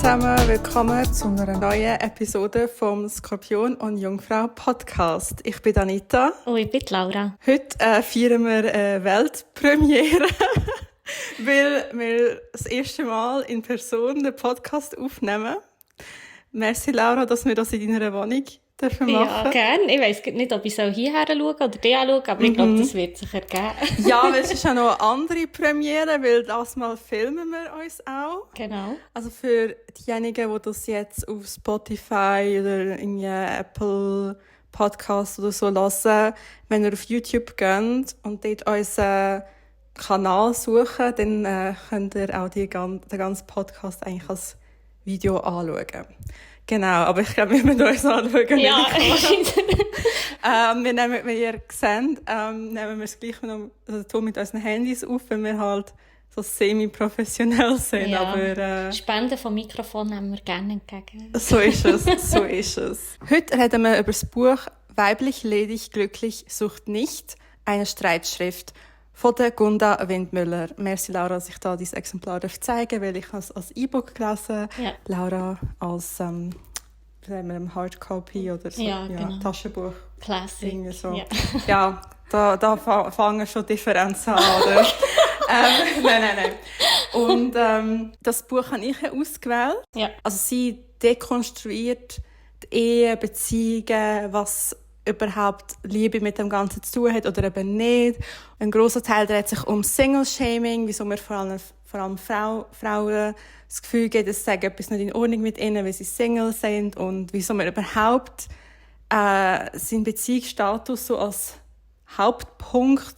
zusammen, willkommen zu einer neuen Episode vom Skorpion und Jungfrau Podcast. Ich bin Anita. Und ich bin Laura. Heute feiern wir Weltpremiere, weil wir das erste Mal in Person den Podcast aufnehmen. Merci Laura, dass wir das in deiner Wohnung dürfen machen. Ja, gerne. Ich weiss nicht, ob ich hierher schauen oder die anschauen, aber ich glaube, das wird sich ergeben. Ja, weil es ist auch noch eine andere Premiere, weil das Mal filmen wir uns auch. Genau. Also für diejenigen, die das jetzt auf Spotify oder in Apple Podcast oder so hören, wenn ihr auf YouTube geht und dort unseren Kanal suchen, dann könnt ihr auch den ganzen Podcast eigentlich als Video anschauen. Genau, aber ich glaube, wir müssen uns anschauen. Ja, wir nehmen, wie ihr seht, nehmen wir es gleich noch mit unseren Handys auf, wenn wir halt so semi-professionell sind. Ja. Aber, Spenden vom Mikrofon nehmen wir gerne entgegen. So ist es, so ist es. Heute reden wir über das Buch «Weiblich, ledig, glücklich, sucht nicht», eine Streitschrift von der Gunda Windmüller. Merci Laura, dass ich da dieses Exemplar zeigen darf, weil ich es als E-Book gelesen habe. Ja. Laura als Hardcopy oder so, Ja, genau. Taschenbuch. Classic. Irgendwie so. Ja. Ja, da fangen schon Differenzen an, oder? Nein. Und das Buch habe ich ausgewählt. Ja. Also sie dekonstruiert die Ehe, Beziehungen, was überhaupt Liebe mit dem Ganzen zu tun hat oder eben nicht. Ein grosser Teil dreht sich um Single-Shaming, wieso wir vor allem Frauen das Gefühl geben, dass sie etwas nicht in Ordnung mit ihnen, weil sie Single sind, und wieso wir überhaupt seinen Beziehungsstatus so als Hauptpunkt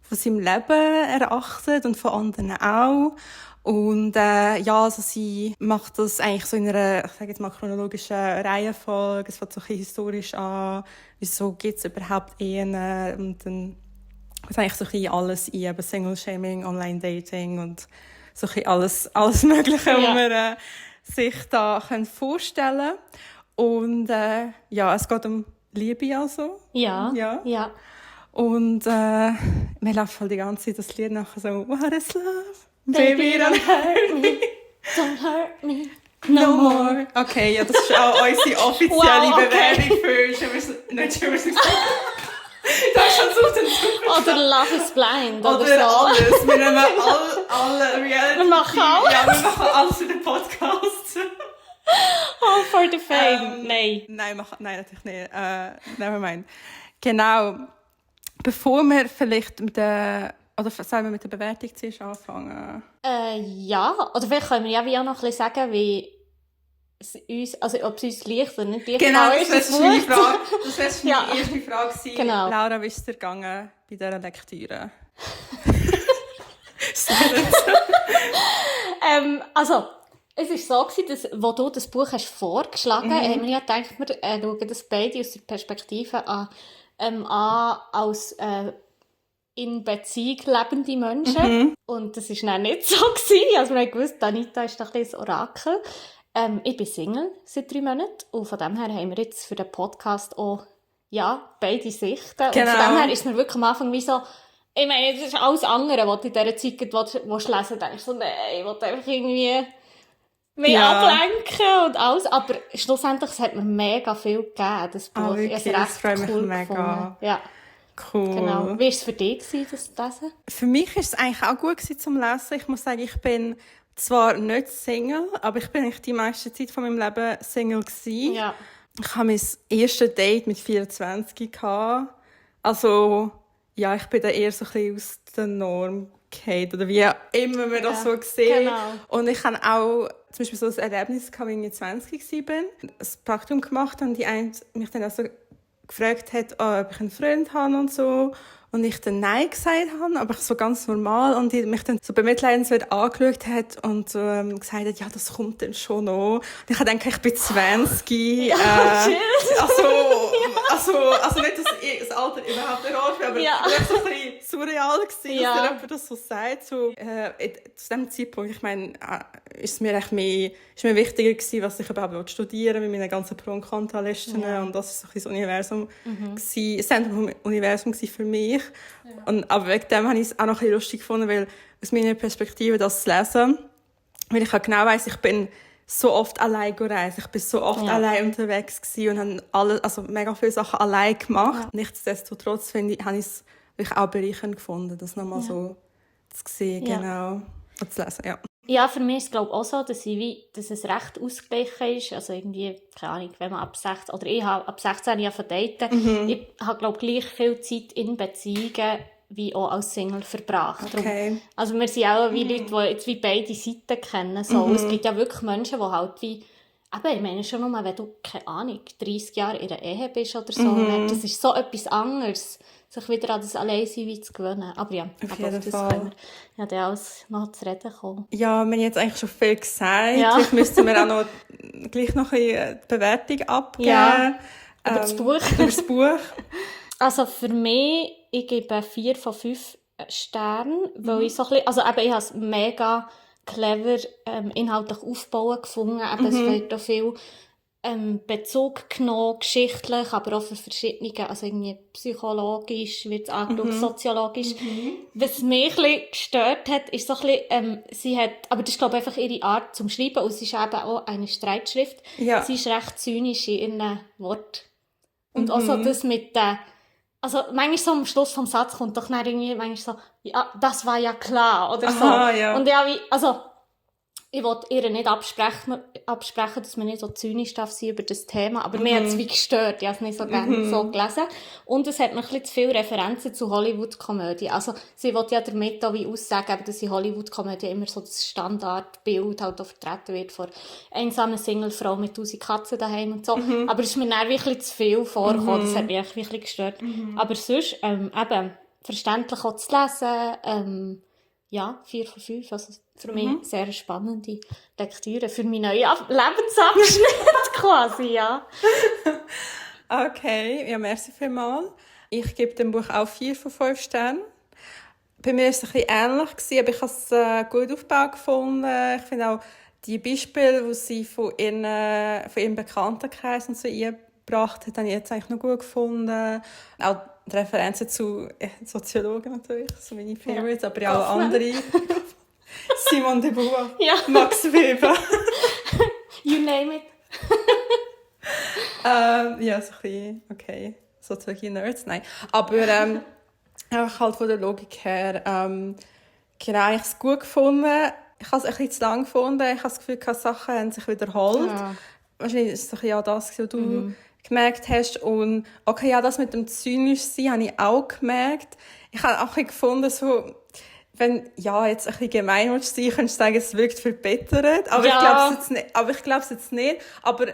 von seinem Leben erachtet und von anderen auch. Und also sie macht das eigentlich so in einer, ich sage jetzt mal, chronologischen Reihenfolge. Es fängt so ein bisschen historisch an. Wieso gibt es überhaupt Ehen? Und dann ist eigentlich so ein bisschen alles ein, eben Single-Shaming, Online-Dating und so ein bisschen alles Mögliche, Ja. was man sich da vorstellen kann. Und es geht um Liebe also. Ja. Und wir laufen halt die ganze Zeit das Lied nachher so «What is love? Baby, don't hurt me. Don't hurt me. No more.» Okay, ja, das ist auch unsere offizielle Wow, okay. Bewerbung für Schimmersnix. Das ist schon so den Zukunft. Oder Love is Blind. Oder so. alles. Wir nehmen alle Reality. Wir machen alles. Ja, wir machen alles für den Podcast. All for the fame. Nein. Nein, natürlich nicht. Nevermind. Genau. Bevor wir vielleicht mit der Bewertung zuerst anfangen? Ja, oder vielleicht können wir ja wie auch noch ein bisschen sagen, wie es uns, also ob es uns leicht oder nicht leicht Genau, ist. das wäre meine Frage. Das wäre meine Ja. erste Frage gewesen. Genau. Laura, wie ist es dir gegangen bei dieser Lektüre? Also, es war so gewesen, dass, als du das Buch hast vorgeschlagen hast, haben wir ja gedacht, wir schauen das beide aus der Perspektive an als in Beziehung lebende Menschen. Und das war dann nicht so gewesen. Also wir haben gewusst, Anita ist doch ein bisschen ein Orakel. Ich bin Single seit 3 Monaten. Und von dem her haben wir jetzt für den Podcast auch, beide Sichten. Genau. Und von dem her ist mir wirklich am Anfang wie so, ich meine, das ist alles andere, was du in dieser Zeit lesen willst, denkst so, nein, ich will einfach irgendwie mich ablenken und alles. Aber schlussendlich, es hat mir mega viel gegeben, das Buch. Ich habe es das freut mich cool mega. gefunden. Ja. Cool. Genau. Wie war es für dich, das zu lesen? Für mich war es eigentlich auch gut zum Lesen. Ich muss sagen, ich bin zwar nicht Single, aber ich bin eigentlich die meiste Zeit von meinem Leben Single gewesen. Ja. Ich hatte mein erstes Date mit 24 gehabt. Also, ja, ich bin da eher so ein bisschen aus der Norm gefallen, oder wie immer wir das so sehen. Genau. Und ich hatte auch zum Beispiel so ein Erlebnis gehabt, als ich 20 war, ein Praktikum gemacht habe und die eine mich dann auch so gefragt hat, ob ich einen Freund habe und so. Und ich dann Nein gesagt habe, aber so ganz normal. Und die mich dann so bemitleidenswert angeschaut hat und so, gesagt hat, ja, das kommt dann schon noch. Und ich dachte, ich bin 20. Also nicht, dass das Alter überhaupt eine Rolle spielt, aber es war so ein bisschen surreal gewesen, dass jemand das so sagt. So, zu diesem Zeitpunkt, ich meine, ist mir wichtiger gewesen, was ich überhaupt studieren will, mit meinen ganzen Pro- und Kontralisten. Und das war so ein bisschen das Universum, das Zentrum vom Universum für mich. Ja. Aber wegen dem habe ich es auch noch ein bisschen lustig gefunden, weil aus meiner Perspektive das zu lesen, weil ich halt genau weiss, ich bin so oft allein reisen. Ich bin so oft allein unterwegs gewesen und habe mega viele Sachen allein gemacht. Nichtsdestotrotz habe ich es wirklich auch bereichernd gefunden, das nochmal so zu sehen, genau, und zu lesen, ja. Ja, für mich ist es glaube ich auch so, dass es recht ausgeglichen ist. Also irgendwie, keine Ahnung, wenn man ab 16, oder ich habe ab 16 Jahre daten. Ich habe glaube gleich viel Zeit in Beziehungen wie auch als Single verbracht. Okay. Also wir sind auch wie Leute, die jetzt wie beide Seiten kennen. So. Es gibt ja wirklich Menschen, die halt wie, ich meine schon nur, wenn du, keine Ahnung, 30 Jahre in einer Ehe bist oder so, das ist so etwas anderes, sich wieder an das Alleinsein zu gewöhnen. Aber ja, auf jeden Fall. Können wir dann alles noch zu reden kommen. Ja, wir haben jetzt eigentlich schon viel gesagt. Ja. Vielleicht müssten wir auch noch gleich noch eine Bewertung abgeben. Ja, über das Buch. Über das Buch. Also für mich, ich gebe 4 von 5 Sternen, weil ich so ein bisschen, ich habe es mega clever inhaltlich aufbauen gefunden. Es wird auch viel Bezug genommen, geschichtlich, aber auch für verschiedene, also irgendwie psychologisch wird es angeschaut, soziologisch. Was mich ein bisschen gestört hat, ist so ein bisschen, sie hat, aber das ist glaube ich einfach ihre Art zum Schreiben, und sie ist eben auch eine Streitschrift. Ja. Sie ist recht zynisch in ihren Worten. Und auch so das mit den, also manchmal so am Schluss vom Satz kommt doch dann irgendwie manchmal so, ja, das war ja klar, oder so. Aha, ja. Und ja, also ich wollte ihr nicht absprechen, dass man nicht so zynisch darf sein über das Thema, aber mir hat es wie gestört, ich habe es nicht so gerne so gelesen. Und es hat noch ein bisschen zu viele Referenzen zu Hollywood-Komödien. Also sie will ja damit auch wie aussagen, dass in Hollywood-Komödien immer so das Standardbild halt auch vertreten wird von einsamen Singlefrau mit 1000 Katzen daheim und so. Aber es ist mir dann wirklich zu viel vorgekommen, das hat mich echt wirklich gestört. Aber sonst, eben, verständlich auch zu lesen, ja, 4 von 5, also für mich sehr spannende Lektüre für meinen neuen Lebensabschnitt quasi, ja. Okay, ja, merci vielmals. Ich gebe dem Buch auch 4 von 5 Sternen. Bei mir war es ein bisschen ähnlich, aber ich habe es gut aufgebaut gefunden. Ich finde auch die Beispiele, die sie von ihrem Bekanntenkreis und so eingebracht hat, habe ich jetzt eigentlich noch gut gefunden. Auch die Referenzen zu Soziologen natürlich, so meine Favorites, aber ja auch andere. Simone de Beauvoir, Max Weber. You name it. Ja, so ein bisschen, okay, so solche Nerds, nein. Aber einfach halt von der Logik her, genau, ich habe es gut gefunden. Ich habe es ein bisschen zu lang gefunden. Ich habe das Gefühl, die Sachen haben sich wiederholt. Ja. Wahrscheinlich ist es ja das, was du gemerkt hast. Und okay, ja, das mit dem zynisch sein habe ich auch gemerkt. Ich habe auch gefunden, so, wenn ja jetzt ein bisschen gemein sein, könntest du sagen, es wirkt verbessert. Aber ich glaube es jetzt nicht. Aber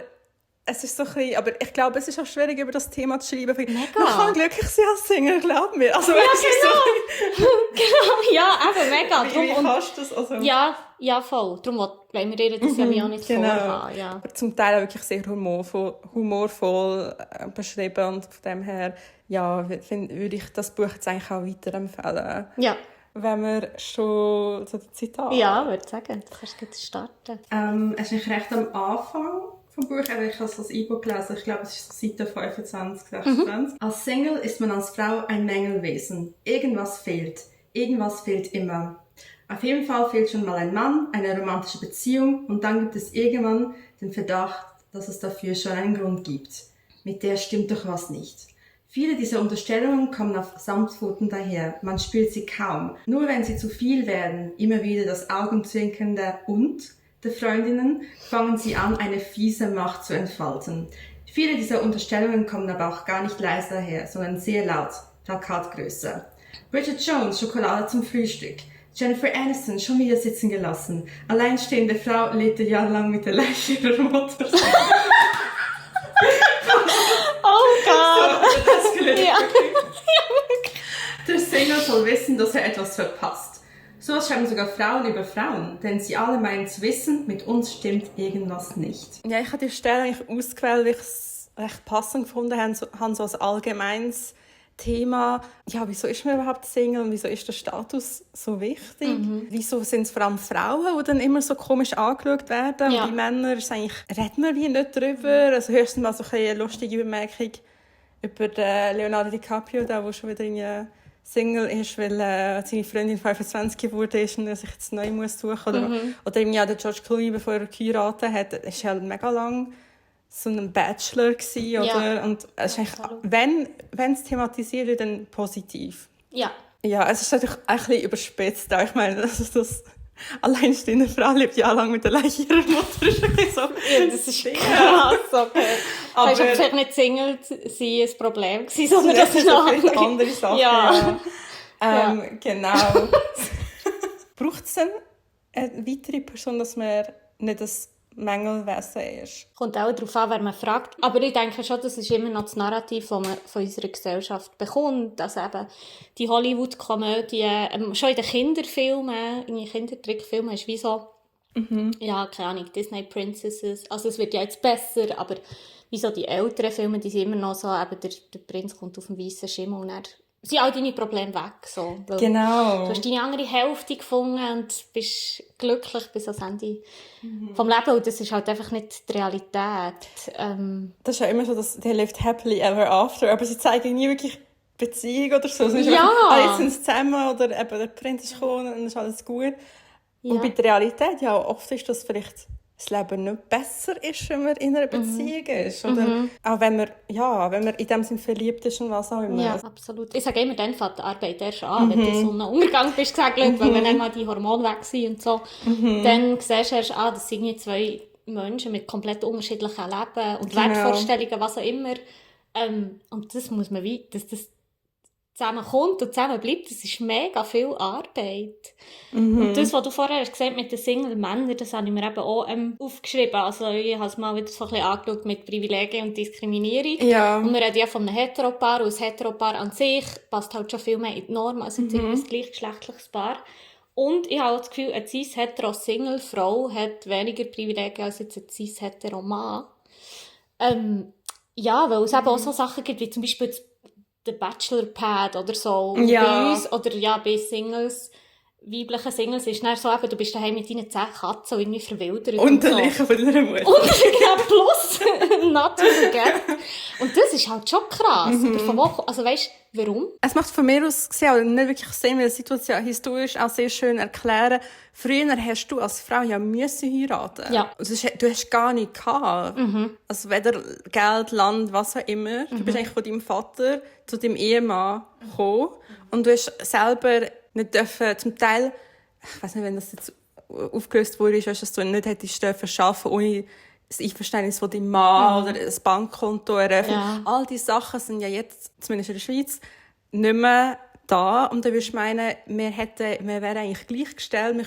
es ist so ein bisschen, aber ich glaube, es ist auch schwierig, über das Thema zu schreiben. Mega. Man kann glücklich sein als Single, glaub mir. Also, ja, genau. Genau, ja, eben, mega. Wie kannst du das? Also? Ja, voll. Darum wollen wir ihr das ja auch nicht vorhaben. Ja. Aber zum Teil auch wirklich sehr humorvoll beschrieben. Und von dem her, ja, würde ich das Buch jetzt eigentlich auch weiterempfehlen. Ja. Wenn wir schon zu den Zitaten... Ja, würde sagen, du kannst jetzt starten. Es ist recht am Anfang vom Buch, aber ich habe es als E-Book gelesen. Ich glaube, es ist Seite 25, 26. Als Single ist man als Frau ein Mängelwesen. Irgendwas fehlt. Irgendwas fehlt immer. Auf jeden Fall fehlt schon mal ein Mann, eine romantische Beziehung und dann gibt es irgendwann den Verdacht, dass es dafür schon einen Grund gibt. Mit der stimmt doch was nicht. Viele dieser Unterstellungen kommen auf Samtpfoten daher, man spürt sie kaum. Nur wenn sie zu viel werden, immer wieder das Augenzwinkernde und der Freundinnen, fangen sie an, eine fiese Macht zu entfalten. Viele dieser Unterstellungen kommen aber auch gar nicht leise daher, sondern sehr laut, Plakatgröße. Bridget Jones, Schokolade zum Frühstück. Jennifer Aniston, schon wieder sitzen gelassen. Alleinstehende Frau lebte jahrelang mit der Leiche ihrer Mutter. Oh Gott! So, ja. Der Sänger soll wissen, dass er etwas verpasst. So schreiben sogar Frauen über Frauen, denn sie alle meinen zu wissen, mit uns stimmt irgendwas nicht. Ja, ich habe die Stelle eigentlich ausgewählt, weil ich es recht passend gefunden habe, so als allgemeines Thema. Ja, wieso ist man überhaupt Single und wieso ist der Status so wichtig? Wieso sind es vor allem Frauen, die dann immer so komisch angeschaut werden? Ja. Und die Männer, reden wir wie nicht drüber. Also höchstens mal so eine lustige Bemerkung über den Leonardo DiCaprio, der schon wieder Single ist, weil seine Freundin 25 geworden ist und er sich jetzt neu muss suchen. Oder im Jahr der George Clooney, bevor er geheiratet hat, ist er halt mega lang so ein Bachelor gewesen, oder? Ja. Und es ist eigentlich, wenn es thematisiert wird, dann positiv. Ja. Ja, es ist natürlich ein bisschen überspitzt. Ich meine, das alleinstehende Frau lebt jahrelang mit der Leiche ihrer Mutter. Ist okay so. Ja, das ist krass, okay. Aber hast du vielleicht nicht Single sein ein Problem gewesen, sondern das ist noch eine andere Sache. Ja. Genau. Braucht es denn eine weitere Person, dass man nicht das Mängelwesen ist? Kommt auch darauf an, wer man fragt. Aber ich denke schon, das ist immer noch das Narrativ, das man von unserer Gesellschaft bekommt. Dass eben die Hollywood-Komödie, schon in den Kinderfilmen, in den Kindertrickfilmen ist wie so, ja, keine Ahnung, Disney Princesses. Also es wird ja jetzt besser, aber wie so die älteren Filme, die sind immer noch so, eben der Prinz kommt auf dem weißen Schimmel und dann sind all deine Probleme weg. So. Genau. Du hast deine andere Hälfte gefunden und bist glücklich bis ans Ende vom Leben. Und das ist halt einfach nicht die Realität. Das ist ja immer so, dass «they lived happily ever after», aber sie zeigen nie wirklich Beziehung oder so. Ja. Jetzt sind sie zusammen oder eben der Prinz ist gekommen und ist alles gut. Ja. Und bei der Realität, ja, oft ist das vielleicht das Leben nicht besser ist, wenn man in einer Beziehung ist. Oder auch wenn man in dem Sinn verliebt ist und was auch immer. Ja, absolut. Ich sage immer, dann fängt die Arbeit erst an, wenn du so einen Untergang bist gesegelt, weil wenn dann mal die Hormone weg sind und so, dann siehst du erst, das sind jetzt zwei Menschen mit komplett unterschiedlichen Leben und Wertvorstellungen, was auch immer. Und das muss man dass das zusammenkommt und zusammenbleibt, das ist mega viel Arbeit. Und das, was du vorher hast gesagt mit den Single-Männern, das habe ich mir eben auch aufgeschrieben. Also ich habe es mal wieder so ein bisschen angeschaut mit Privilegien und Diskriminierung. Ja. Und wir reden ja von einem Heteropaar, und das Heteropaar an sich passt halt schon viel mehr in die Norm als ein gleichgeschlechtliches Paar. Und ich habe auch das Gefühl, eine cis-hetero-Single-Frau hat weniger Privilegien als jetzt ein cis-hetero-Mann. Ja, weil es eben auch so Sachen gibt, wie zum Beispiel der Bachelor-Pad oder so. Ja. Bei uns, oder ja, bei Singles, weiblichen Singles, ist dann so eben, du bist daheim mit deinen 10 Katzen und irgendwie verwildert. Und der so. Leiche von deiner Mutter. Und genau, plus, not to forget. Und das ist halt schon krass. Aber von wo, also weisst du, warum? Es macht von mir aus gesehen auch nicht wirklich Sinn, weil die Situation historisch auch sehr schön erklären. Früher hast du als Frau ja müssen heiraten. Ja. Du hast gar nichts gehabt. Also weder Geld, Land, was auch immer. Du bist eigentlich von deinem Vater zu deinem Ehemann gekommen. Und du hast selber nicht dürfen, zum Teil, ich weiss nicht, wenn das jetzt aufgelöst wurde, dass du nicht hättest dürfen arbeiten ohne das Einverständnis von deinem Mann oder ein Bankkonto eröffnen. Ja. All diese Sachen sind ja jetzt, zumindest in der Schweiz, nicht mehr da. Und dann würde ich meinen, wir wären eigentlich gleichgestellt.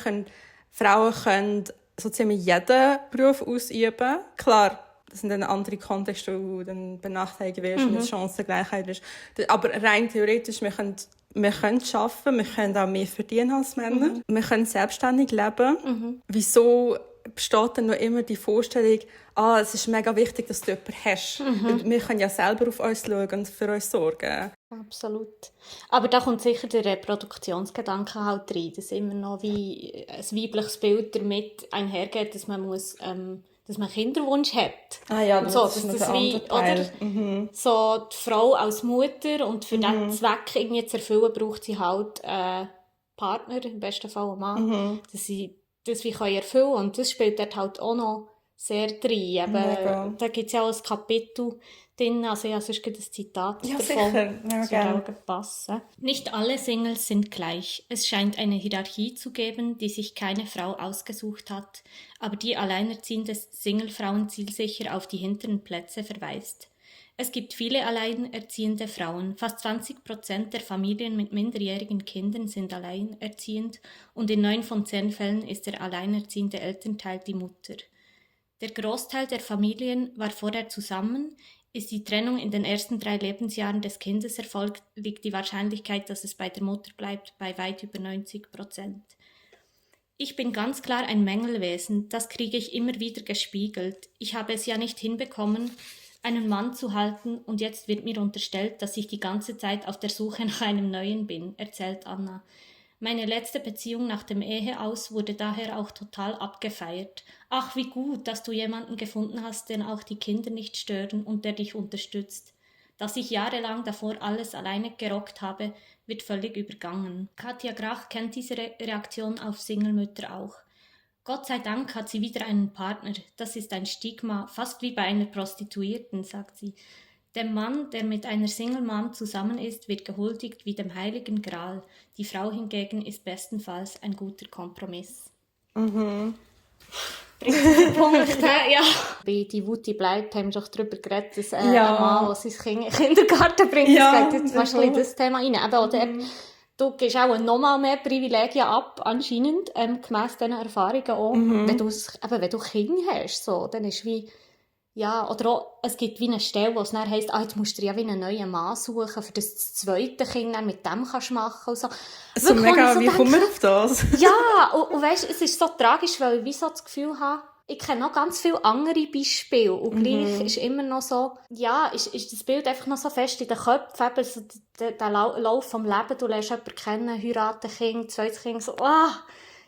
Frauen können so ziemlich jeden Beruf ausüben. Klar, das sind dann andere Kontexte, wo du dann benachteiligt wirst und es Chancengleichheit ist. Aber rein theoretisch, wir können arbeiten, wir können auch mehr verdienen als Männer. Wir können selbstständig leben. Wieso besteht dann noch immer die Vorstellung, es ist mega wichtig, dass du jemanden hast. Wir können ja selber auf uns schauen und für uns sorgen. Absolut. Aber da kommt sicher der Reproduktionsgedanke halt rein, dass immer noch wie ein weibliches Bild damit einhergeht, dass man muss, dass man Kinderwunsch hat. Ja, und so, dass das wie, oder so die Frau als Mutter und für diesen Zweck irgendwie zu erfüllen, braucht sie halt einen Partner, im besten Fall einen Mann, dass sie das wie erfüllen können. Und das spielt dort halt auch noch sehr drin. Da gibt es ja auch ein Kapitel drin, also ja, sonst gibt es ein Zitat davon. Sicher. Ja, gerne. Passen. Nicht alle Singles sind gleich. Es scheint eine Hierarchie zu geben, die sich keine Frau ausgesucht hat, aber die alleinerziehende Singlefrauen zielsicher auf die hinteren Plätze verweist. Es gibt viele alleinerziehende Frauen. Fast 20% der Familien mit minderjährigen Kindern sind alleinerziehend und in 9 von 10 Fällen ist der alleinerziehende Elternteil die Mutter. Der Großteil der Familien war vorher zusammen. Ist die Trennung in den ersten 3 Lebensjahren des Kindes erfolgt, liegt die Wahrscheinlichkeit, dass es bei der Mutter bleibt, bei weit über 90%. Ich bin ganz klar ein Mängelwesen, das kriege ich immer wieder gespiegelt. Ich habe es ja nicht hinbekommen, einen Mann zu halten und jetzt wird mir unterstellt, dass ich die ganze Zeit auf der Suche nach einem Neuen bin, erzählt Anna. Meine letzte Beziehung nach dem Eheaus wurde daher auch total abgefeiert. Ach, wie gut, dass du jemanden gefunden hast, den auch die Kinder nicht stören und der dich unterstützt. Dass ich jahrelang davor alles alleine gerockt habe, wird völlig übergangen. Katja Grach kennt diese Reaktion auf Single-Mütter auch. Gott sei Dank hat sie wieder einen Partner. Das ist ein Stigma, fast wie bei einer Prostituierten, sagt sie. Dem Mann, der mit einer Single-Mom zusammen ist, wird gehuldigt wie dem Heiligen Gral. Die Frau hingegen ist bestenfalls ein guter Kompromiss. Mhm. Bringt auf den Punkt, ja. Bei «Die Wut, die bleibt» haben wir doch darüber geredet, dass ein Mann, der sein Kind in den Kindergarten bringt, das geht jetzt wahrscheinlich in das Thema rein. Aber oder, du gibst auch noch mal mehr Privilegien ab, anscheinend, gemäss diesen Erfahrungen auch. Wenn du Kinder hast, so, dann ist wie, ja, oder auch, es gibt wie eine Stelle, wo es dann heisst, jetzt musst du dir ja wie einen neuen Mann suchen, für das zweite Kind dann mit dem kannst machen und so. So mega, wie kommen wir auf das? Ja, und weisst, es ist so tragisch, weil ich wie so das Gefühl habe, ich kenne noch ganz viele andere Beispiele und gleich ist immer noch so, ja, ist das Bild einfach noch so fest in den Köpfen, eben so der Lauf vom Leben, du lernst jemanden kennen, heiraten, Kind, zweites Kind, so,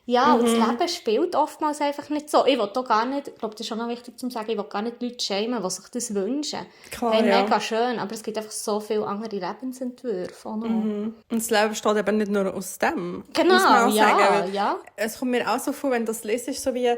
ja, und das Leben spielt oftmals einfach nicht so. Ich will da gar nicht, ich glaube, das ist auch noch wichtig zu sagen, ich will gar nicht Leute schämen, die sich das wünschen. Klar, hey, mega schön, aber es gibt einfach so viele andere Lebensentwürfe. Und das Leben besteht eben nicht nur aus dem. Genau, muss man auch sagen, weil ja. Es kommt mir auch so vor, wenn du das liest, so wie,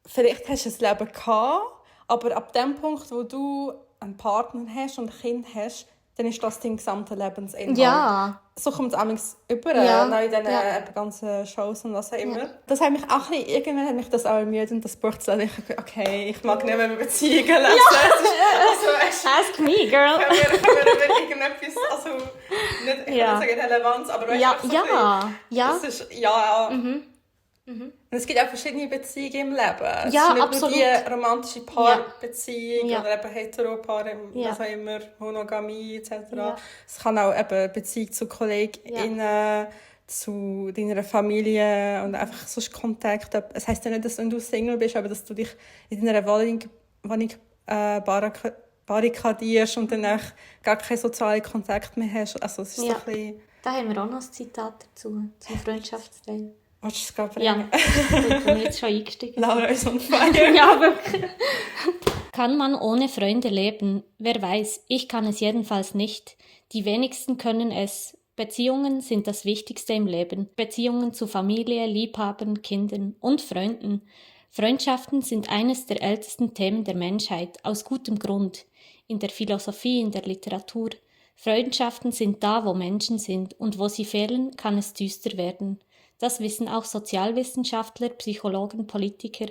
vielleicht hast du ein Leben gehabt, aber ab dem Punkt, wo du einen Partner hast und ein Kind hast, dann ist das dein gesamter Lebensinhalt. Ja. So kommt es manchmal über, in diesen ganzen Shows und was auch immer. Ja. Das hat mich auch irgendwann hat mich das auch ermüdet, das Buch zu lesen. Ich dachte, okay, ich mag nicht mehr über Beziehungen lesen. Ja. Ask me, girl. Können wir über irgendetwas, also nicht, ich will nicht sagen Relevanz, aber weißt du, das ist, Und es gibt auch verschiedene Beziehungen im Leben. Es ist nicht nur die romantische Paarbeziehung oder eben Heteropaar, was auch immer, Monogamie etc. Ja. Es kann auch eben Beziehung zu KollegInnen, zu deiner Familie und einfach sonst Kontakt. Es heisst ja nicht, dass du Single bist, aber dass du dich in deiner Wohnung barrikadierst und dann gar keinen sozialen Kontakt mehr hast. Also es ist so ein bisschen... Da haben wir auch noch ein Zitat dazu, zum Freundschaftsteil. Willst du es gerade bringen? Ja, ich bin jetzt schon eingestiegen. Laura ist on fire. Ja, wirklich. Kann man ohne Freunde leben? Wer weiß, ich kann es jedenfalls nicht. Die wenigsten können es. Beziehungen sind das Wichtigste im Leben. Beziehungen zu Familie, Liebhabern, Kindern und Freunden. Freundschaften sind eines der ältesten Themen der Menschheit, aus gutem Grund. In der Philosophie, in der Literatur. Freundschaften sind da, wo Menschen sind, und wo sie fehlen, kann es düster werden. Das wissen auch Sozialwissenschaftler, Psychologen, Politiker.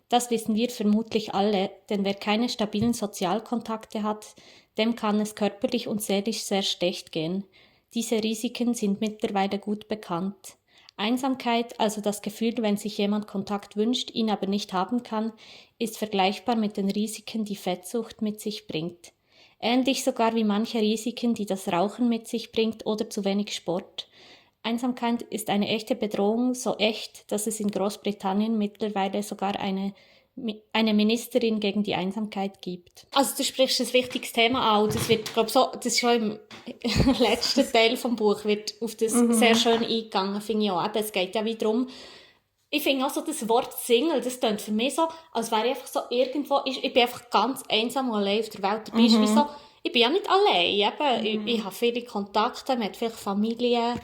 Das wissen wir vermutlich alle, denn wer keine stabilen Sozialkontakte hat, dem kann es körperlich und seelisch sehr schlecht gehen. Diese Risiken sind mittlerweile gut bekannt. Einsamkeit, also das Gefühl, wenn sich jemand Kontakt wünscht, ihn aber nicht haben kann, ist vergleichbar mit den Risiken, die Fettsucht mit sich bringt. Ähnlich sogar wie manche Risiken, die das Rauchen mit sich bringt oder zu wenig Sport. Einsamkeit ist eine echte Bedrohung, so echt, dass es in Großbritannien mittlerweile sogar eine Ministerin gegen die Einsamkeit gibt. Also du sprichst ein wichtiges Thema an. Das wird, glaube so, das ist schon im letzten Teil vom Buch wird auf das sehr schön eingegangen, finde ich auch. Eben, es geht ja wie darum, ich finde auch so das Wort Single, das klingt für mich so, als wäre ich einfach so irgendwo, ich bin einfach ganz einsam und allein auf der Welt. Du bist wie so, ich bin ja nicht allein. Eben, ich habe viele Kontakte, man hat vielleicht Familie.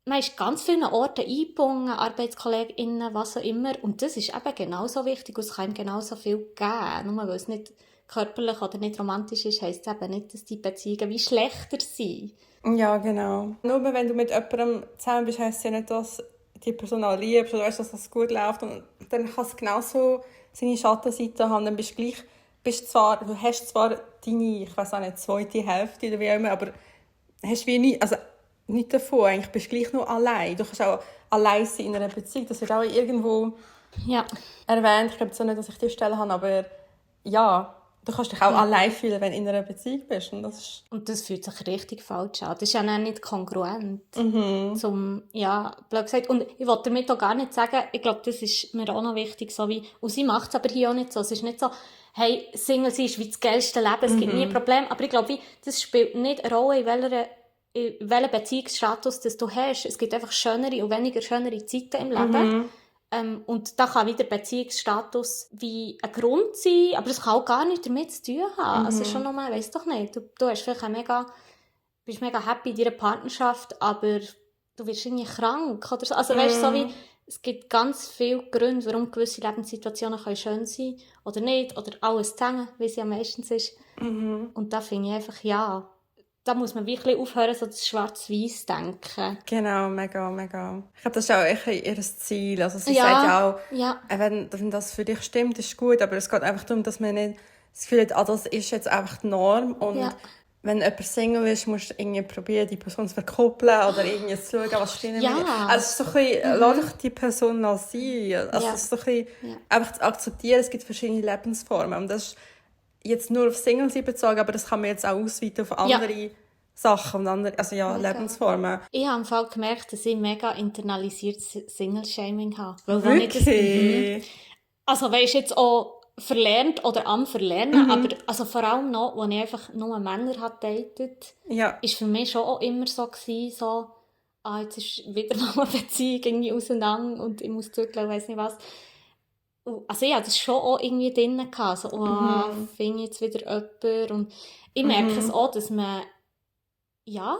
Man ist ganz vielen Orten eingebunden, ArbeitskollegInnen, was auch immer. Und das ist eben genauso wichtig und es kann ihm genauso viel geben. Nur weil es nicht körperlich oder nicht romantisch ist, heisst es eben nicht, dass die Beziehungen wie schlechter sind. Ja, genau. Nur wenn du mit jemandem zusammen bist, heisst es ja nicht, dass die Person auch liebst oder weißt, dass es gut läuft. Und dann kann es genauso seine Schattenseite haben. Dann bist du du hast zwar deine, ich weiss auch nicht, zweite Hälfte oder wie immer, aber hast wie nie, also nicht davon, eigentlich bist du gleich noch allein. Du kannst auch allein sein in einer Beziehung. Das wird auch irgendwo erwähnt. Ich glaube so nicht, dass ich die Stelle habe, aber ja, du kannst dich auch allein fühlen, wenn du in einer Beziehung bist. Und das fühlt sich richtig falsch an. Das ist ja nicht kongruent. Blöd gesagt. Und ich wollte damit auch gar nicht sagen, ich glaube, das ist mir auch noch wichtig, so wie, und sie macht es aber hier auch nicht so. Es ist nicht so, hey, Single sein ist wie das geilste Leben, es gibt nie ein Problem. Aber ich glaube, das spielt nicht eine Rolle, in welchen Beziehungsstatus das du hast. Es gibt einfach schönere und weniger schönere Zeiten im Leben. Und da kann wieder Beziehungsstatus wie ein Grund sein, aber es kann auch gar nichts damit zu tun haben. Also schon nochmal, ich weiss doch nicht, du hast vielleicht eine mega bist mega happy in deiner Partnerschaft, aber du wirst irgendwie krank oder so. Also weißt du, so wie, es gibt ganz viele Gründe, warum gewisse Lebenssituationen können schön sein oder nicht, oder alles zusammen, wie es ja meistens ist. Und da finde ich einfach, ja, da muss man wirklich aufhören, so das Schwarz-Weiß denken. Genau, mega, mega. Ich glaube, das ist auch echt ihr Ziel. Also sie Ja, sagt ja auch, ja. wenn das für dich stimmt, ist gut, aber es geht einfach darum, dass man nicht das Gefühl hat, das ist jetzt einfach die Norm und Ja. wenn jemand Single ist, musst du irgendwie probieren, die Person zu verkuppeln oder irgendwie zu schauen, was stimmt mit ihr. Also es ist so ein bisschen, lass doch die Person mal sein. Also es ist so ein bisschen, einfach zu akzeptieren, es gibt verschiedene Lebensformen. Und das ist jetzt nur auf Single-Sein bezogen, aber das kann man jetzt auch ausweiten auf andere Sachen und andere, also Lebensformen. Ich habe im Fall gemerkt, dass ich mega internalisiertes Single-Shaming habe. Wirklich? Also weisst jetzt auch verlernt oder am Verlernen, aber also vor allem noch, als ich einfach nur Männer datet, ist für mich schon auch immer so gewesen, so, jetzt ist wieder mal eine Beziehung irgendwie auseinander und ich muss zurücklegen, weiss nicht was. Also ich hatte das schon auch irgendwie drin gehabt, so, finde ich jetzt wieder jemand und ich merke es auch, dass man, ja,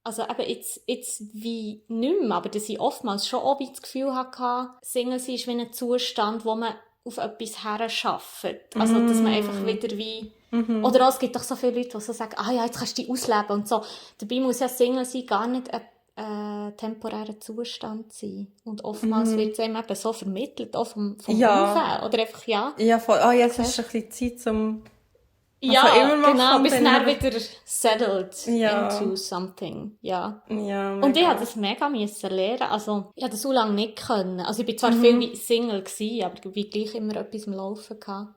also eben jetzt wie nicht mehr, aber dass ich oftmals schon auch das Gefühl hatte, Single sein ist wie ein Zustand, wo man auf etwas herarbeitet. Also, dass man einfach wieder wie... Oder auch, es gibt doch so viele Leute, die so sagen, ja, jetzt kannst du dich ausleben und so. Dabei muss ja Single sein gar nicht ein temporärer Zustand sein. Und oftmals wird es einem eben so vermittelt, auch vom Umfeld. Oder einfach, Ja, voll. Jetzt ist ein bisschen Zeit, um... genau, bis dann wieder settled into something, Und ich musste das mega lernen, also ich musste das so lange nicht können. Also ich war zwar viel Single gewesen, aber ich gleich immer etwas am Laufen gehabt.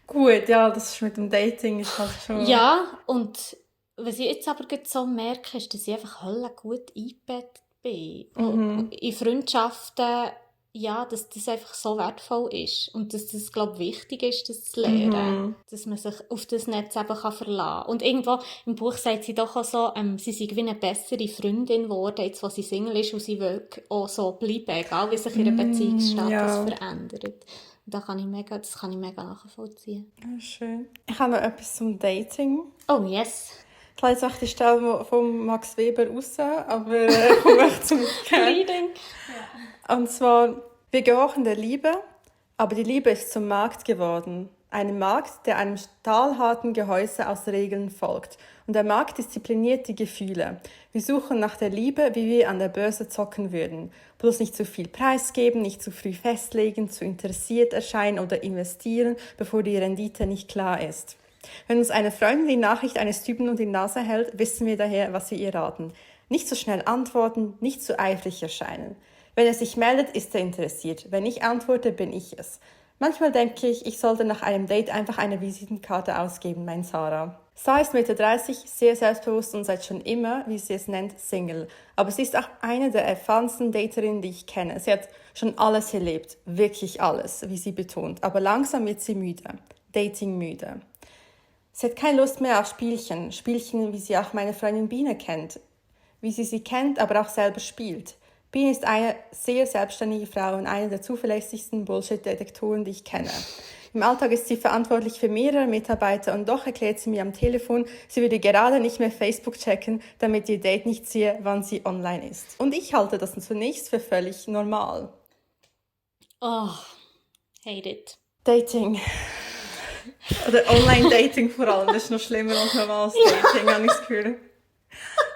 Gut, ja, das ist mit dem Dating ist halt schon... Ja, und was ich jetzt aber so merke, ist, dass ich einfach gut eingebettet bin. In Freundschaften, dass das einfach so wertvoll ist. Und dass das, glaube ich, wichtig ist, das zu lernen. Dass man sich auf das Netz eben verlassen kann. Und irgendwo im Buch sagt sie doch auch so, sie sei wie eine bessere Freundin geworden, jetzt wo sie Single ist und sie will auch so bleiben, egal wie sich ihr Beziehungsstatus verändert. Das kann ich mega nachvollziehen. Ja, schön. Ich habe noch etwas zum Dating. Oh, yes. Ich habe jetzt auch die Stelle von Max Weber raus, aber ich komme zum Reading. Und zwar, wir gehorchen der Liebe, aber die Liebe ist zum Markt geworden. Ein Markt, der einem stahlharten Gehäuse aus Regeln folgt. Und der Markt diszipliniert die Gefühle. Wir suchen nach der Liebe, wie wir an der Börse zocken würden. Bloß nicht zu viel preisgeben, nicht zu früh festlegen, zu interessiert erscheinen oder investieren, bevor die Rendite nicht klar ist. Wenn uns eine Freundin die Nachricht eines Typen um die Nase hält, wissen wir daher, was wir ihr raten. Nicht so schnell antworten, nicht zu eifrig erscheinen. Wenn er sich meldet, ist er interessiert. Wenn ich antworte, bin ich es. Manchmal denke ich sollte nach einem Date einfach eine Visitenkarte ausgeben, meint Sarah. Sarah ist 1,30 Meter, sehr selbstbewusst und seit schon immer, wie sie es nennt, Single. Aber sie ist auch eine der erfahrensten Daterinnen, die ich kenne. Sie hat schon alles erlebt, wirklich alles, wie sie betont. Aber langsam wird sie müde, Dating-müde. Sie hat keine Lust mehr auf Spielchen, wie sie auch meine Freundin Biene kennt. Wie sie kennt, aber auch selber spielt. Biene ist eine sehr selbstständige Frau und eine der zuverlässigsten Bullshit-Detektoren, die ich kenne. Im Alltag ist sie verantwortlich für mehrere Mitarbeiter und doch erklärt sie mir am Telefon, sie würde gerade nicht mehr Facebook checken, damit ihr Date nicht sehe, wann sie online ist. Und ich halte das zunächst für völlig normal. Oh, hate it. Dating. Oder Online-Dating vor allem, das ist noch schlimmer als normales Dating, habe ich das Gefühl.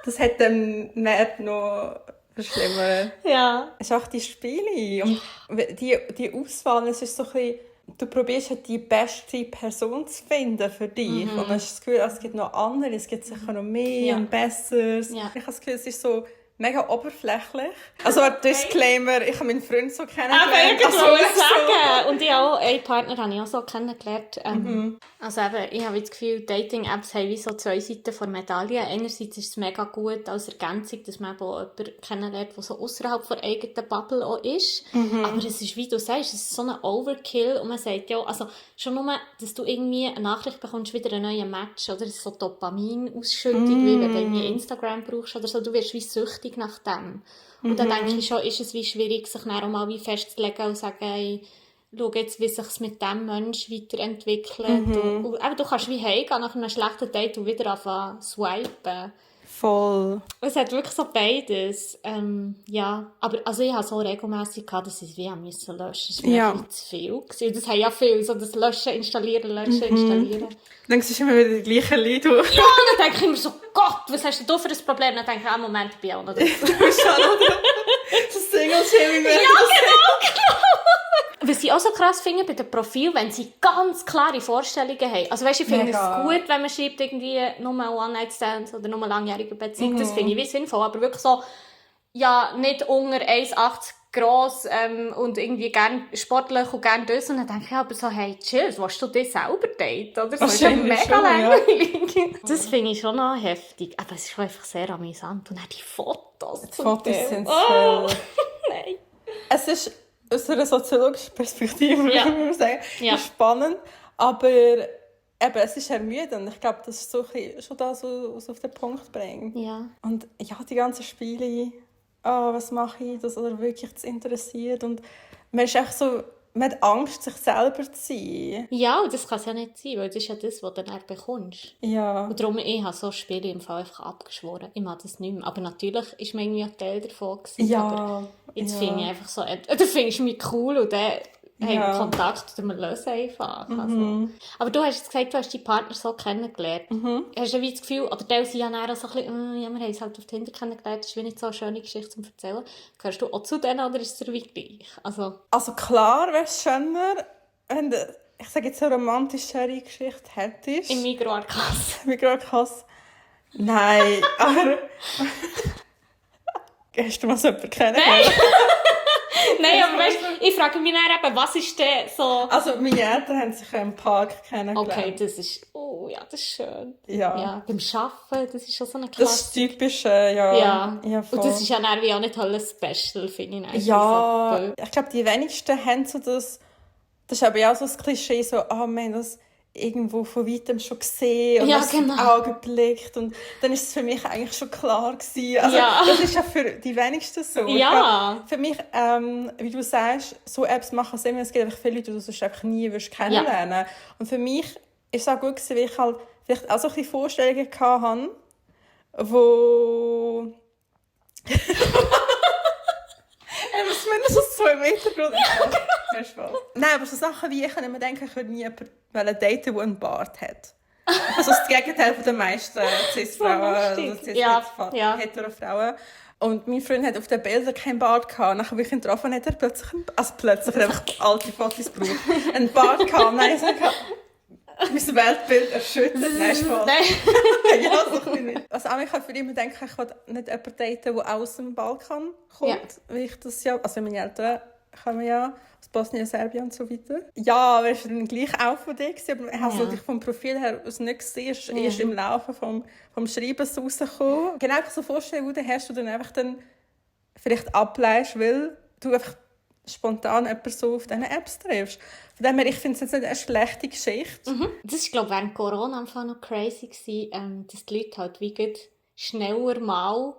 Das hätte mehr noch verschlimmert. Ja. Es ist auch die Spiele und die Auswahl, es ist so ein bisschen, du probierst halt die beste Person zu finden für dich und dann hast du das Gefühl, es gibt noch andere, es gibt sicher noch mehr und Besseres. Ja. Ich habe das Gefühl, es ist so mega oberflächlich. Also Disclaimer, ich habe meinen Freund so kennengelernt. Aber ich wollte sagen. Und ich auch, einen Partner habe ich auch so kennengelernt. Also eben, ich habe das Gefühl, Dating-Apps haben wie so zwei Seiten der Medaille. Einerseits ist es mega gut als Ergänzung, dass man eben auch jemanden kennenlernt, der so außerhalb der eigenen Bubble auch ist. Aber es ist, wie du sagst, es ist so ein Overkill. Und man sagt ja auch, also schon nur, dass du irgendwie eine Nachricht bekommst, wieder einen neuen Match, oder? Das ist so Dopaminausschüttung, wie wenn du irgendwie Instagram brauchst oder so. Du wirst wie süchtig nach dem. Und dann denke ich schon, ist es wie schwierig, sich dann auch mal wie festzulegen und zu sagen, hey, schau jetzt, wie sich es mit diesem Menschen weiterentwickelt. Und du kannst wie heimgehen nach einem schlechten Date und wieder anfangen swipen. Voll. Es hat wirklich so beides. Ja, aber also ich habe so regelmässig gehabt, dass ich es wie löschen musste. Das war mir Ja. ein bisschen zu viel gewesen. Das haben ja viele, so das Löschen, installieren, löschen, installieren. Dann siehst du immer wieder die gleichen Leute. Ja, dann denke ich immer so, Gott, was hast du für ein Problem? Dann denke ich, Moment, ich bin auch noch da. Das Single-Shaming. Ja, genau. Was ich auch so krass finde bei den Profilen, wenn sie ganz klare Vorstellungen haben. Also weißt du, ich finde es Mega. gut, wenn man schreibt, irgendwie nur One-Night-Stands oder nur langjährige Beziehung. Das finde ich wie sinnvoll. Aber wirklich so, ja, nicht unter 1,80 gross und irgendwie gern sportlich und gern das. Und dann denke ich aber so, hey, chill, willst du dich selber daten? Oder so? Das ist ja Wahrscheinlich mega schon, ja. langweilig. Das finde ich schon noch heftig. Aber es ist schon einfach sehr amüsant. Und auch die Fotos. Die Fotos sind oh, schön. nein. Es ist aus einer soziologischen Perspektive, Ja. würde ich sagen, Ja. spannend. Aber eben, es ist ermüdend. Ich glaube, das ist so ein bisschen schon das, was auf den Punkt bringt. Ja. Und ja, die ganzen Spiele, was mache ich, das oder wirklich das interessiert. Und man ist echt so, man hat Angst, sich selber zu sein. Ja, und das kann es ja nicht sein, weil das ist ja das, was du dann bekommst. Ja. Und darum, ich habe so Spiele im Fall einfach abgeschworen. Ich mache das nicht mehr. Aber natürlich war man irgendwie ein Teil davon. Aber Ja. jetzt ja. finde ich einfach so, du findest mich cool und dann haben wir Ja. Kontakt und wir lösen einfach. Also. Aber du hast jetzt gesagt, du hast deinen Partner so kennengelernt. Hast du wie das Gefühl, oder die sind ja dann auch so ein bisschen, ja, wir haben uns halt auf Tinder kennengelernt, das ist wie nicht so eine schöne Geschichte zum Erzählen. Gehörst du auch zu denen oder ist es dir wie gleich? Also klar wäre es schöner, wenn du, ich sage jetzt, eine romantischere Geschichte hättest. Im Migros-Arkasse. Mikrokasse. Nein, aber... Hast du mal so jemanden kennengelernt? Nein, aber weißt du, ich frage mich dann eben, was ist denn so... Also meine Eltern haben sich im Park kennengelernt. Okay, das ist... Oh ja, das ist schön. Ja. Ja, beim Arbeiten, das ist schon so eine Das Klasse. ist typisch, ja. Ja, voll. und das ist ja dann wie auch nicht ein Special, finde ich. Dann. Ja, So, ich glaube, die wenigsten haben so das ist aber ja auch so das Klischee, so, wir haben das irgendwo von weitem schon gesehen und Ja, das genau. ins Auge geblickt und dann ist es für mich eigentlich schon klar gewesen. Also, Ja. das ist ja für die wenigsten so. Ich Ja. glaub, für mich, wie du sagst, so Apps machen es immer, es gibt einfach viele Leute, die du sonst einfach nie wirst kennenlernen. Und für mich ist es auch gut gewesen, weil ich halt vielleicht auch so ein bisschen Vorstellungen hatte, wo... muss mindestens 2 Meter groß sein. Spaß. Nein, aber so Sachen wie, ich kann immer denken, ich würde nie jemanden daten, der einen Bart hat. Also das Gegenteil von den meisten Cis-Frauen, also Ja. Hetero-Frauen. Und mein Freund hat auf den Bildern keinen Bart gehabt. Nachher, als ich ihn getroffen habe, hat er plötzlich einfach alte Fotos gebraucht. Einen Bart gehabt. Nein, ich sage, mein Weltbild erschüttert. Nein, Spaß. Nein. Ja, so ein bisschen. Also auch ich würde immer denken, ich will nicht jemanden daten, der aus dem Balkan kommt. Ja. Weil ich das ja, also meine Eltern kommen ja aus Bosnien, Serbien und so weiter. Ja, wir waren dann gleich auch von dir, aber ich habe es natürlich vom Profil her aus nicht gesehen, erst im Laufe vom Schreibens rausgekommen. Genau so Vorstellungen, die hast du dann einfach dann vielleicht ablehnst, weil du einfach spontan jemanden so auf diesen Apps triffst. Von dem her, ich finde es jetzt nicht eine schlechte Geschichte. Das war, glaube ich, während Corona am Anfang noch crazy gewesen, dass die Leute halt wie gut schneller mal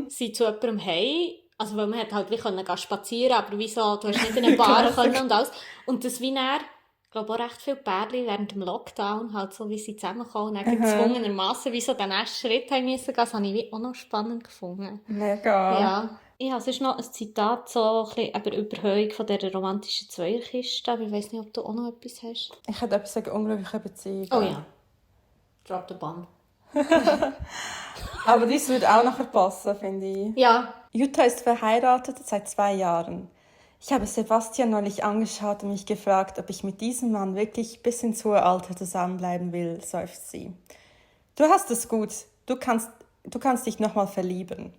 sie zu jemandem haben. Also, weil man hat halt wie können spazieren, aber wieso, du hast nicht in eine Bar können und alles. Und das wie dann, ich glaube auch recht viele Pärchen während dem Lockdown, halt so wie sie zusammenkommen und dann gezwungenermassen wie so den nächsten Schritt haben müssen gehen, das habe ich wie auch noch spannend gefunden. Mega. Ja. Ich habe sonst noch ein Zitat, so ein bisschen über Überhöhung von dieser romantischen Zweierkiste, aber ich weiss nicht, ob du auch noch etwas hast. Ich hätte etwas sagen, unglückliche Beziehungen. Oh ja. Drop the bomb. Aber dies würde auch nachher passen, finde ich. Ja. Jutta ist verheiratet seit 2 Jahren. Ich habe Sebastian neulich angeschaut und mich gefragt, ob ich mit diesem Mann wirklich bis ins hohe Alter zusammenbleiben will, seufzt sie. Du hast es gut. Du kannst dich nochmal verlieben.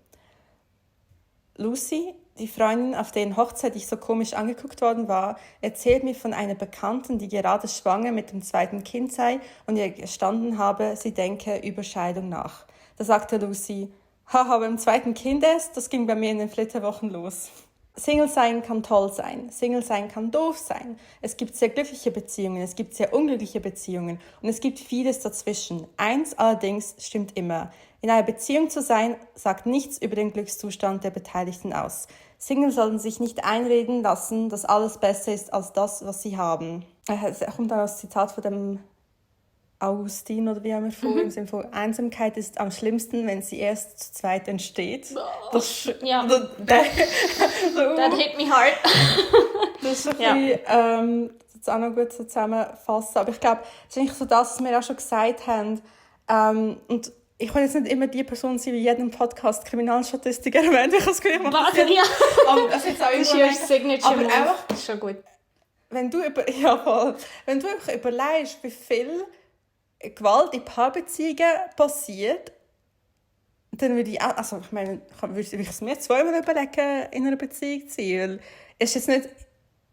Lucy, die Freundin, auf deren Hochzeit ich so komisch angeguckt worden war, erzählt mir von einer Bekannten, die gerade schwanger mit dem 2. Kind sei und ihr gestanden habe, sie denke über Scheidung nach. Da sagte Lucy, haha, beim 2. Kind erst, das ging bei mir in den Flitterwochen los. Single sein kann toll sein, Single sein kann doof sein. Es gibt sehr glückliche Beziehungen, es gibt sehr unglückliche Beziehungen und es gibt vieles dazwischen. Eins allerdings stimmt immer. In einer Beziehung zu sein, sagt nichts über den Glückszustand der Beteiligten aus. Single sollten sich nicht einreden lassen, dass alles besser ist als das, was sie haben. Es kommt dann das Zitat von dem Augustin oder wie auch immer vor, im Sinne von Einsamkeit ist am schlimmsten, wenn sie erst zu zweit entsteht. Das Ja. That hit me hard. Das ist ein bisschen, das auch noch gut so zusammenfassen. Aber ich glaube, das ist eigentlich so das, was wir auch schon gesagt haben. Und ich will jetzt nicht immer die Person sein, wie jedem Podcast Kriminalstatistik erwähnt. Ich habe das Gefühl, ich mache das Ja. aber das ist jetzt auch Das ist immer ihr Signature aber Move. einfach, Das ist schon gut. wenn du einfach überlegst, wie viel Gewalt in Paarbeziehungen passiert, dann würde ich auch, also ich meine, würde ich es mir zweimal überlegen, in einer Beziehung zu sein, weil es ist jetzt nicht,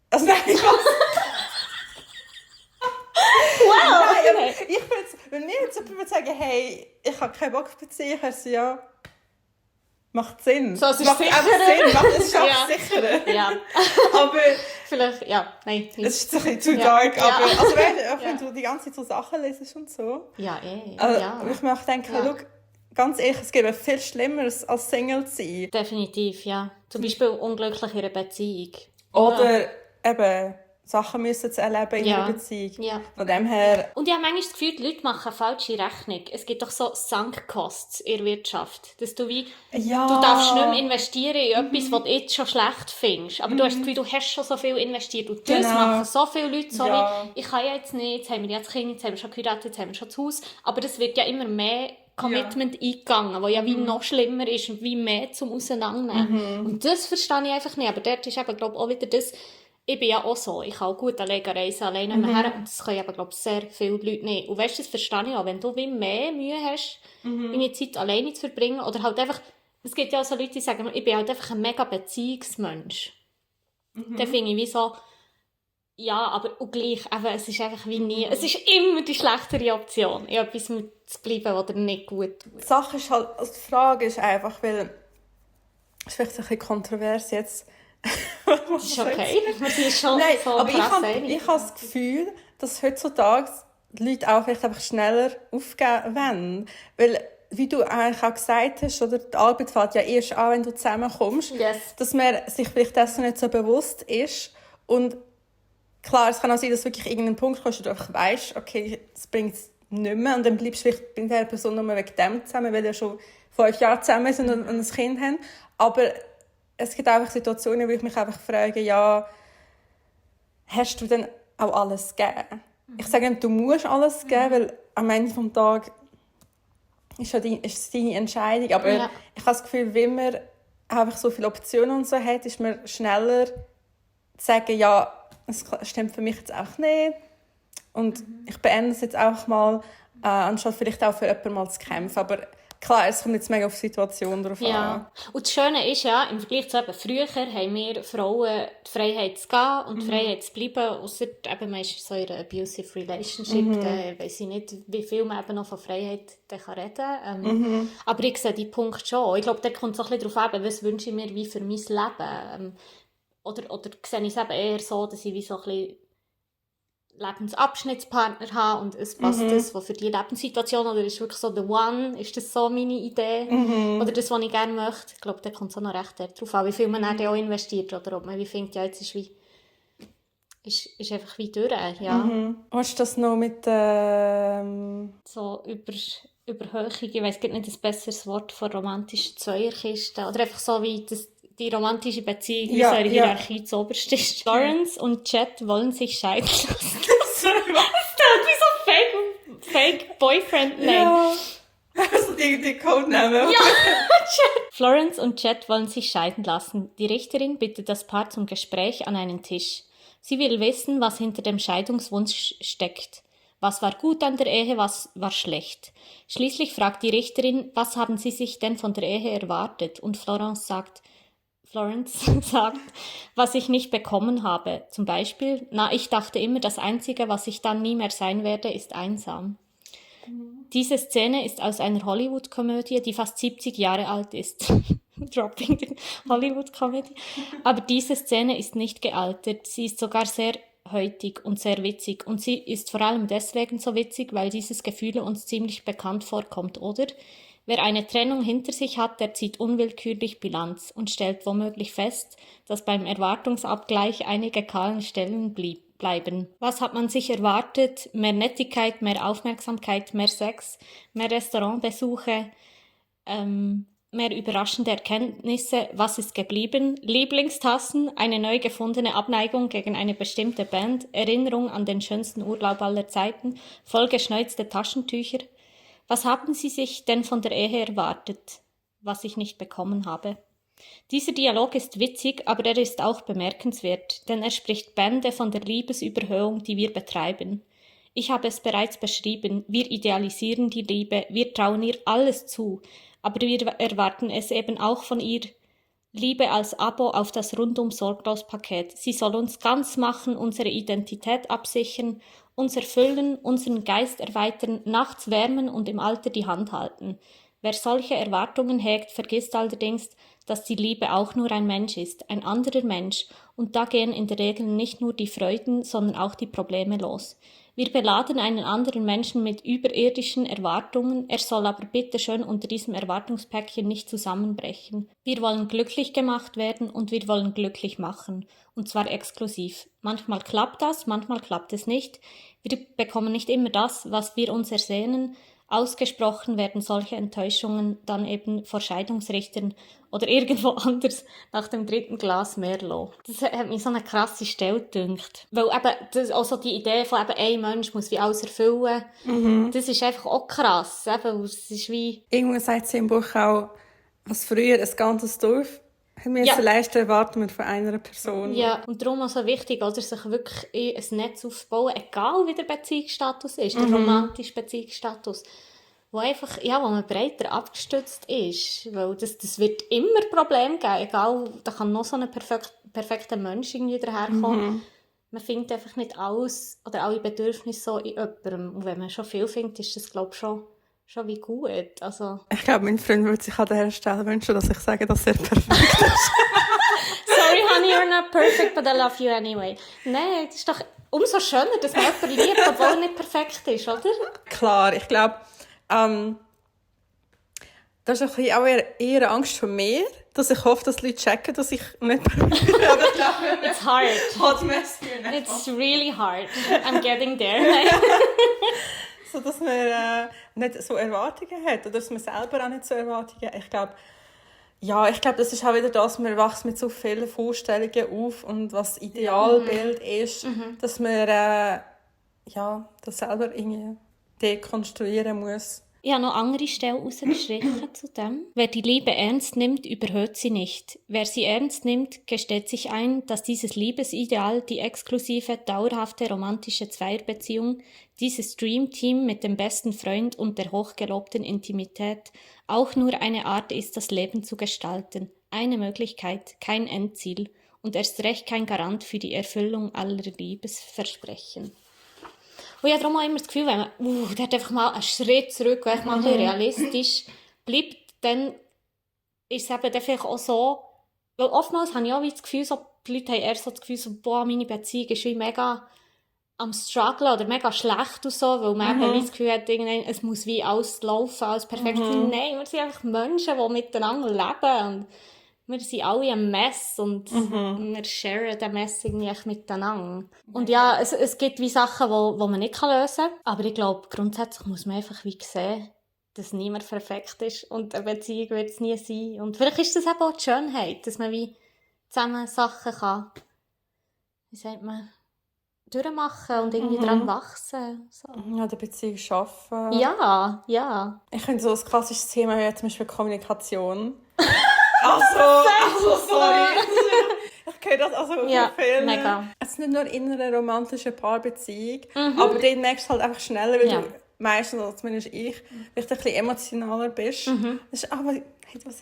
also nein, Wow! nein, aber ich würde jetzt, wenn mir jetzt jemand würde sagen, hey, ich habe keinen Bock auf Beziehung, heißt es ja, macht Sinn. So, es ist macht sicherer. einfach Sinn, es ist auch Ja. sicherer. Ja. Aber Vielleicht, ja, nein. es ist ein bisschen zu Ja. dark, Ja. aber also wenn Ja. du die ganze Zeit so Sachen lesest und so, Ja, ja. Ich möchte denken, Ja. schau, ganz ehrlich, es gibt viel Schlimmeres als Single zu sein. Definitiv, ja. Zum Beispiel unglücklich in einer Beziehung. Oder eben Sachen müssen zu erleben in Ja. einer Beziehung. Ja. Von dem her, Und ich habe manchmal das Gefühl, die Leute machen eine falsche Rechnung. Es gibt doch so Sunk Costs in der Wirtschaft. Dass du wie, ja. du darfst nicht mehr investieren in etwas, was du jetzt schon schlecht findest. Aber du hast das Gefühl, du hast schon so viel investiert. Und das Genau. machen so viele Leute so Ja. wie, ich kann ja jetzt nicht, jetzt haben wir jetzt Kinder, jetzt haben wir schon geheiratet, jetzt haben wir schon das Haus. Aber das wird ja immer mehr Commitment eingegangen, was ja wie noch schlimmer ist und wie mehr zum Auseinandernehmen. Und das verstehe ich einfach nicht. Aber dort ist eben, glaube ich, auch wieder das, ich bin ja auch so. Ich kann auch gut alleine reisen, alleine her. Und das können eben, glaube ich, sehr viele Leute nicht. Und weißt du, das verstehe ich auch. Wenn du wie mehr Mühe hast, deine Zeit alleine zu verbringen, oder halt einfach, es gibt ja auch so Leute, die sagen, ich bin halt einfach ein mega Beziehungsmensch. Dann finde ich wie so, ja, aber auch gleich, eben, es ist einfach wie nie, es ist immer die schlechtere Option, in etwas zu bleiben, was dir nicht gut tut. die Sache ist halt, also die Frage ist einfach, weil, es ist vielleicht ein bisschen kontrovers jetzt. Das ist okay, wir sind schon Nein, so aber krass einig. ich habe das Gefühl, dass heutzutage die Leute auch vielleicht einfach schneller aufgeben wollen. Weil, wie du eigentlich auch gesagt hast, oder die Arbeit fängt ja erst an, wenn du zusammenkommst. Yes. Dass man sich vielleicht dessen nicht so bewusst ist. Und klar, es kann auch sein, dass wirklich irgendein Punkt kommst, wo du einfach weißt, okay, das bringt es nicht mehr. Und dann bleibst du vielleicht mit dieser Person nur wegen dem zusammen, weil wir schon 5 Jahre zusammen sind und ein Kind haben. Aber es gibt einfach Situationen, wo ich mich einfach frage, ja, hast du denn auch alles gegeben? Ich sage nicht, du musst alles geben, weil am Ende des Tages ist es deine Entscheidung. Aber Ja. ich habe das Gefühl, wenn man einfach so viele Optionen und so hat, ist man schneller zu sagen, ja, es stimmt für mich jetzt auch nicht. Und ich beende es jetzt auch mal, anstatt vielleicht auch für jemanden mal zu kämpfen. Aber klar, es kommt jetzt mega auf die Situation drauf an. Ja, und das Schöne ist ja, im Vergleich zu eben früher haben wir Frauen die Freiheit zu gehen und die Freiheit zu bleiben, ausser eben man ist so in einer abusive relationship, da weiss ich nicht, wie viel man eben noch von Freiheit dann reden kann. Aber ich sehe den Punkt schon. Ich glaube, da kommt es auch ein bisschen darauf an, was wünsche ich mir wie für mein Leben. Oder sehe ich es eben eher so, dass ich wie so ein bisschen Lebensabschnittspartner habe und es passt das, was für die Lebenssituation, oder ist wirklich so the one, ist das so meine Idee, oder das, was ich gerne möchte. Ich glaube, da kommt es auch noch recht darauf an, wie viel man dann auch investiert, oder ob man wie findet, ja, jetzt ist einfach wie durch, ja. Hast du das noch mit So Überhöhung, ich weiss gar nicht ein besseres Wort von romantischen Zweierkisten, oder einfach so wie die romantische Beziehung, wie Ja, so eine ja. Hierarchie zuoberst ist. Florence und Chet wollen sich scheiden lassen. Sorry, was? Das ist wie so Fake Boyfriend-Name. Ja. Also die Codenamen. Ja. Florence und Chet wollen sich scheiden lassen. Die Richterin bittet das Paar zum Gespräch an einen Tisch. Sie will wissen, was hinter dem Scheidungswunsch steckt. Was war gut an der Ehe, was war schlecht? Schließlich fragt die Richterin, was haben Sie sich denn von der Ehe erwartet? Und Florence sagt, was ich nicht bekommen habe. Zum Beispiel, ich dachte immer, das Einzige, was ich dann nie mehr sein werde, ist einsam. Diese Szene ist aus einer Hollywood-Komödie, die fast 70 Jahre alt ist. Dropping the Hollywood-Komödie. Aber diese Szene ist nicht gealtert. Sie ist sogar sehr heutig und sehr witzig. Und sie ist vor allem deswegen so witzig, weil dieses Gefühl uns ziemlich bekannt vorkommt, oder? Wer eine Trennung hinter sich hat, der zieht unwillkürlich Bilanz und stellt womöglich fest, dass beim Erwartungsabgleich einige kahlen Stellen bleiben. Was hat man sich erwartet? Mehr Nettigkeit, mehr Aufmerksamkeit, mehr Sex, mehr Restaurantbesuche, mehr überraschende Erkenntnisse. Was ist geblieben? Lieblingstassen, eine neu gefundene Abneigung gegen eine bestimmte Band, Erinnerung an den schönsten Urlaub aller Zeiten, vollgeschneuzte Taschentücher. Was haben Sie sich denn von der Ehe erwartet, was ich nicht bekommen habe? Dieser Dialog ist witzig, aber er ist auch bemerkenswert, denn er spricht Bände von der Liebesüberhöhung, die wir betreiben. Ich habe es bereits beschrieben, wir idealisieren die Liebe, wir trauen ihr alles zu, aber wir erwarten es eben auch von ihr. Liebe als Abo auf das Rundum-Sorglos-Paket. Sie soll uns ganz machen, unsere Identität absichern, uns erfüllen, unseren Geist erweitern, nachts wärmen und im Alter die Hand halten. Wer solche Erwartungen hegt, vergisst allerdings, dass die Liebe auch nur ein Mensch ist, ein anderer Mensch, und da gehen in der Regel nicht nur die Freuden, sondern auch die Probleme los. Wir beladen einen anderen Menschen mit überirdischen Erwartungen, er soll aber bitte schön unter diesem Erwartungspäckchen nicht zusammenbrechen. Wir wollen glücklich gemacht werden und wir wollen glücklich machen, und zwar exklusiv. Manchmal klappt das, manchmal klappt es nicht. Wir bekommen nicht immer das, was wir uns ersehnen. Ausgesprochen werden solche Enttäuschungen dann eben vor Scheidungsrichtern oder irgendwo anders nach dem 3. Glas Merlot. Das hat mir so eine krasse Stelle gedünkt. Weil eben, das, auch so die Idee von eben, ein Mensch muss wie alles erfüllen, das ist einfach auch krass. Eben, es ist wie... Irgendwo sagt sie im Buch auch, was früher ein ganzes Dorf haben wir jetzt leisten, erwarten wir von einer Person. Ja, und darum auch so wichtig, oder, sich wirklich ein Netz aufzubauen, egal wie der Beziehungsstatus ist, der romantische Beziehungsstatus, wo einfach, ja, wo man breiter abgestützt ist, weil das wird immer Probleme geben, egal, da kann noch so ein perfekter Mensch irgendwie daherkommen. Man findet einfach nicht alles oder alle Bedürfnisse so in jemandem, und wenn man schon viel findet, ist das, glaube ich, schon wie gut. Also. Ich glaube, mein Freund würde sich an dieser Stelle wünschen, dass ich sage, dass er perfekt ist. Sorry, honey, you're not perfect, but I love you anyway. Nein, das ist doch umso schöner, dass man jemanden liebt, obwohl er nicht perfekt ist, oder? Klar, ich glaube, das ist auch eher Angst von mir, dass ich hoffe, dass die Leute checken, dass ich nicht perfekt bin. It's hard. Hot mess here. It's really hard. I'm getting there. So, dass man nicht so Erwartungen hat oder dass man selber auch nicht so Erwartungen hat. Ich glaube, das ist auch wieder das, man wächst mit so vielen Vorstellungen auf und was das Idealbild ist, dass man das selber irgendwie dekonstruieren muss. Ich habe noch andere Stellen rausgestrichen zu dem. Wer die Liebe ernst nimmt, überhört sie nicht. Wer sie ernst nimmt, gesteht sich ein, dass dieses Liebesideal, die exklusive, dauerhafte, romantische Zweierbeziehung, dieses Dreamteam mit dem besten Freund und der hochgelobten Intimität auch nur eine Art ist, das Leben zu gestalten. Eine Möglichkeit, kein Endziel und erst recht kein Garant für die Erfüllung aller Liebesversprechen. Und ich habe darum auch immer das Gefühl, wenn man der hat einfach mal einen Schritt zurück, wenn man ein bisschen realistisch bleibt, dann ist es eben dann vielleicht auch so, weil oftmals habe ich auch das Gefühl, so, die Leute haben erst so das Gefühl, so, meine Beziehung ist wie mega am Struggle oder mega schlecht und so, weil man eben das Gefühl hat, es muss wie alles laufen, alles perfekt sein. Nein, wir sind einfach Menschen, die miteinander leben und wir sind alle ein Mess und wir sharen den Mess irgendwie miteinander. Und ja, es gibt wie Sachen, wo man nicht lösen kann. Aber ich glaube, grundsätzlich muss man einfach wie sehen, dass niemand perfekt ist und eine Beziehung wird es nie sein. Und vielleicht ist das eben auch die Schönheit, dass man wie zusammen Sachen kann, wie sagt man, durchmachen und irgendwie dran wachsen. So. Ja, die Beziehung schaffen. Ja. Ich finde so ein klassisches Thema wäre zum Beispiel Kommunikation. Also, sorry. Ich höre das also auf Filmen. Mega. Es ist nicht nur in einer romantischen Paarbeziehung, aber dann merkst du halt einfach schneller, weil du meistens, oder zumindest ich, vielleicht ein bisschen emotionaler bist. Das ist,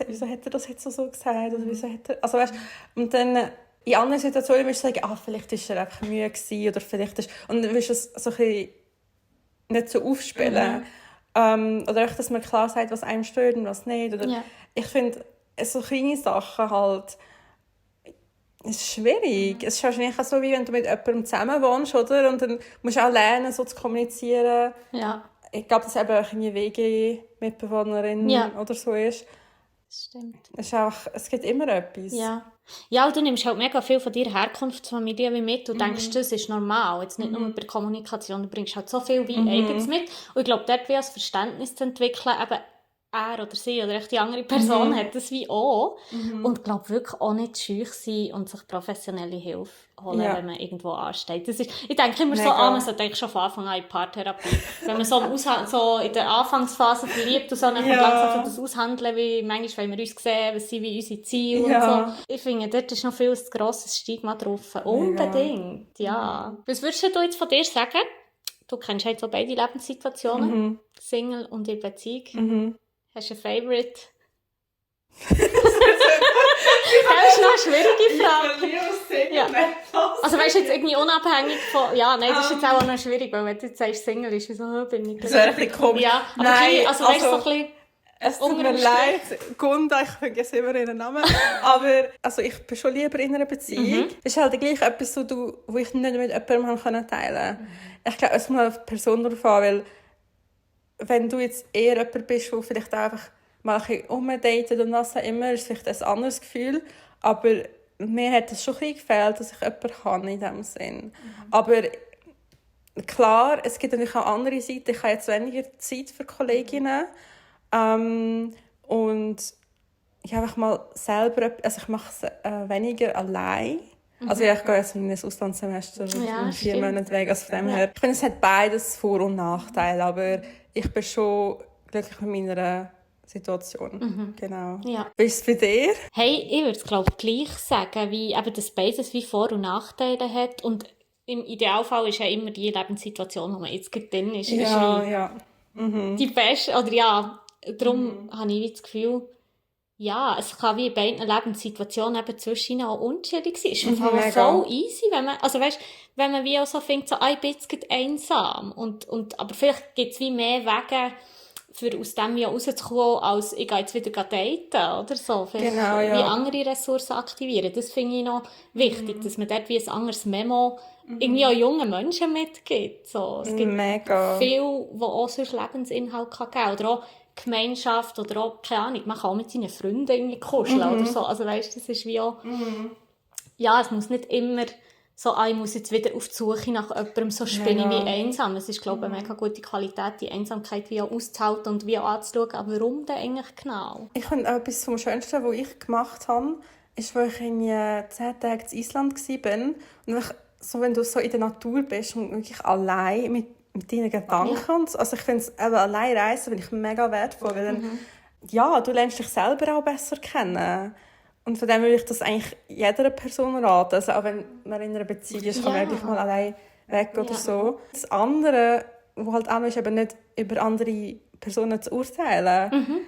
wieso hat er das jetzt so gesagt? Oder wieso hat er... Also weißt, und dann in anderen Situationen wirst du sagen, vielleicht war er einfach müde gewesen, oder vielleicht ist... Und dann wirst du es so ein bisschen nicht so aufspielen. Oder auch, dass man klar sagt, was einem stört und was nicht. Oder ich finde, so kleine Sachen halt, es ist schwierig. Es ist wahrscheinlich auch so, wie wenn du mit jemandem zusammen wohnst, oder? Und dann musst du auch lernen, so zu kommunizieren. Ja. Ich glaube, dass eben auch eine WG-Mitbewohnerin oder so ist. Das stimmt. Es gibt immer etwas. Ja. Ja, und du nimmst halt mega viel von deiner Herkunftsfamilie wie mit. Du denkst, das ist normal. Jetzt nicht nur bei der Kommunikation. Du bringst halt so viel wie Eigenes mit. Und ich glaube, dort wie ein Verständnis zu entwickeln, eben er oder sie oder echt die andere Person hat das wie auch. Und ich glaube wirklich auch nicht scheu sein und sich professionelle Hilfe holen, wenn man irgendwo ansteht. Das ist, ich denke immer so an, man sollte eigentlich schon von Anfang an in Paartherapie. Wenn man so in der Anfangsphase verliebt und so, dann kommt langsam so das Aushandeln, wie manchmal wollen wir uns sehen, was sind wie unsere Ziele und so. Ich finde, dort ist noch viel ein grosses Stigma drauf. Unbedingt, ja. Was würdest du jetzt von dir sagen? Du kennst halt so beide Lebenssituationen, Single und in Beziehung. Hast du ein Favorite? Das ist noch eine schwierige Frage. Ja. Also weißt du, jetzt irgendwie unabhängig von... Ja, nein, das ist jetzt auch noch schwierig, weil wenn du jetzt sagst, Single ist, wieso bin ich... Das wäre ein bisschen komisch. Ja, aber nein, also weißt du, so ein bisschen... Es tut mir leid, Gunda, ich vergesse immer ihren Namen, aber also ich bin schon lieber in einer Beziehung. Das ist halt gleich etwas, wo ich nicht mit jemandem teilen konnte. Ich glaube, es kommt auf die Person darauf an, weil wenn du jetzt eher jemand bist, der vielleicht einfach mal ein bisschen umdatet und was auch immer, ist es vielleicht ein anderes Gefühl. Aber mir hat es schon ein bisschen gefehlt, dass ich jemanden habe in diesem Sinn. Aber klar, es gibt natürlich auch andere Seiten. Ich habe jetzt weniger Zeit für Kolleginnen. Und ich einfach mal selber, also ich mache es weniger allein. Also ja, ich gehe jetzt in ein Auslandssemester in 4 Monaten weg. Also von dem her, ich finde, es hat beides Vor- und Nachteile, aber ich bin schon glücklich mit meiner Situation. Genau. Ja. Wie ist es bei dir? Hey, ich würde es glaube ich gleich sagen, wie eben das beides wie Vor- und Nachteile hat. Und im Idealfall ist ja immer die Lebenssituation, wo man jetzt gerade drin ist. Ja. Die beste, oder ja, darum habe ich das Gefühl, ja, es kann wie in beiden Lebenssituationen eben zwischen auch unterschiedlich sein. Es ist voll easy, wenn man, also weißt, wenn man wie auch so findet, so, ich bin jetzt gerade einsam. Aber vielleicht gibt es wie mehr Wege, für aus dem ja rauszukommen, als ich gehe jetzt wieder daten oder so. Vielleicht wie andere Ressourcen aktivieren. Das finde ich noch wichtig, dass man dort wie ein anderes Memo irgendwie auch jungen Menschen mitgibt. So. Es gibt viel, wo auch sonst Lebensinhalt kann geben. Oder auch Gemeinschaft oder auch, keine Ahnung, man kann auch mit seinen Freunden irgendwie kuscheln oder so. Also weißt, das ist wie auch, ja, es muss nicht immer so, ich muss jetzt wieder auf die Suche nach jemandem, so bin ich wie einsam. Es ist, glaube ich, eine mega gute Qualität, die Einsamkeit wie auch auszuhalten und wie auch anzuschauen. Aber warum denn eigentlich genau? Ich finde auch etwas vom Schönsten, was ich gemacht habe, ist, als ich in 10 Tagen in Island war. Und so, wenn du so in der Natur bist und wirklich allein mit deinen Gedanken. Ja. Also ich finde es allein reisen finde ich mega wertvoll, weil dann, ja, du lernst dich selber auch besser kennen. Und von dem würde ich das eigentlich jeder Person raten. Also auch wenn man in einer Beziehung ist, kann man wirklich mal allein weg oder so. Das andere, was halt auch noch ist, eben nicht über andere Personen zu urteilen.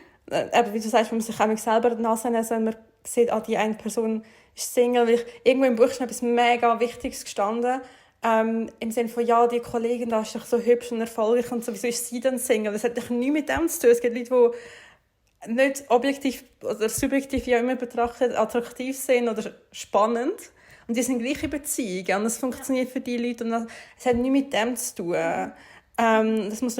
Aber wie du sagst, man muss sich auch selber die Nase nehmen, wenn man sieht, die eine Person ist Single. Weil irgendwo im Buch ist etwas mega Wichtiges gestanden. Im Sinne von, ja, die Kollegin da ist doch so hübsch und erfolgreich und so, wieso ist sie denn Single? Das hat doch nichts mit dem zu tun. Es gibt Leute, die nicht objektiv oder subjektiv ja immer betrachtet attraktiv sind oder spannend. Und die sind gleich in Beziehungen. Und das funktioniert für die Leute. Und es hat nichts mit dem zu tun. Das muss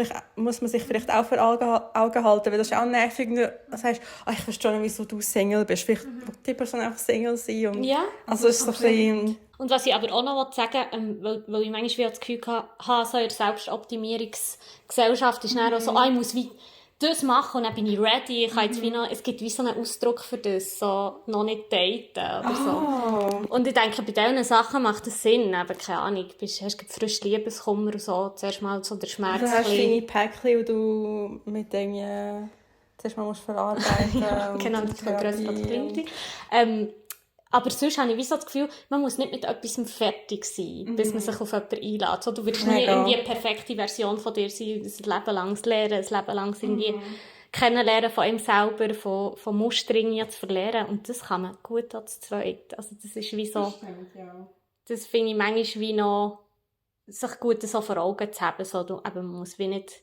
man sich vielleicht auch vor Augen halten, weil das ist auch nervig. Du sagst, ich verstehe nicht, wieso du Single bist. Vielleicht will die Person einfach Single sein. Und also ist so ein bisschen... Und was ich aber auch noch sagen will, weil ich manchmal das Gefühl habe, so in der Selbstoptimierungsgesellschaft ist dann auch so, ich muss wie das machen und dann bin ich ready. Ich kann jetzt wie noch, es gibt wie so einen Ausdruck für das, so noch nicht daten oder so. Und ich denke, bei diesen Sachen macht es Sinn, aber keine Ahnung, hast du frisch Liebeskummer und so, zuerst mal so der Schmerz. Du hast deine Päckchen, die du mit denen zuerst mal verarbeiten musst. Genau, das kommt grösser aber sonst habe ich wie so das Gefühl, man muss nicht mit etwas fertig sein, bis man sich auf jemanden einlädt. So, du wirst nie irgendwie eine perfekte Version von dir sein, ein Leben lang lernen, ein Leben lang irgendwie kennenlernen von einem selber, von Mustern zu verlernen. Und das kann man gut als zweit. Also das ist wie so... Das stimmt, ja. Das finde ich manchmal wie noch, sich gut so vor Augen zu haben. So, man muss wie nicht...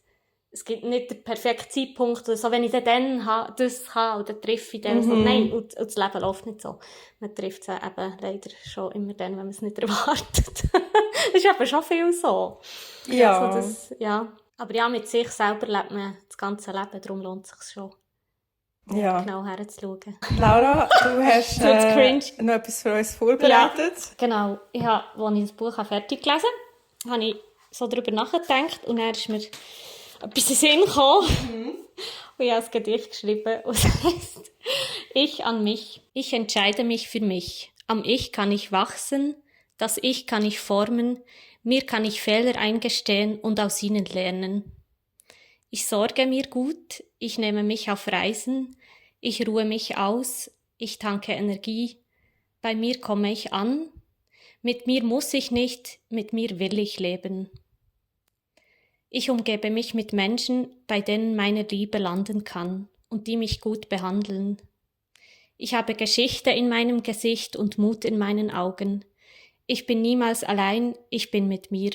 Es gibt nicht den perfekten Zeitpunkt, so, wenn ich dann das habe, dann treffe ich den. So. Nein, und das Leben läuft nicht so. Man trifft es eben leider schon immer dann, wenn man es nicht erwartet. Das ist eben schon viel so. Ja. Also Aber ja, mit sich selber lebt man das ganze Leben, darum lohnt es sich schon. Ja. genau herzuschauen. Laura, du hast Wird's cringe? noch etwas für uns vorbereitet. Genau. Als ich das Buch fertig gelesen habe, habe ich so darüber nachgedacht und dann ist mir etwas in den Sinn gekommen. Und ich habe ein Gedicht geschrieben und es heisst: Ich an mich. Ich entscheide mich für mich. Am Ich kann ich wachsen, das Ich kann ich formen, mir kann ich Fehler eingestehen und aus ihnen lernen. Ich sorge mir gut, ich nehme mich auf Reisen, ich ruhe mich aus, ich tanke Energie, bei mir komme ich an, mit mir muss ich nicht, mit mir will ich leben. Ich umgebe mich mit Menschen, bei denen meine Liebe landen kann und die mich gut behandeln. Ich habe Geschichte in meinem Gesicht und Mut in meinen Augen. Ich bin niemals allein, ich bin mit mir.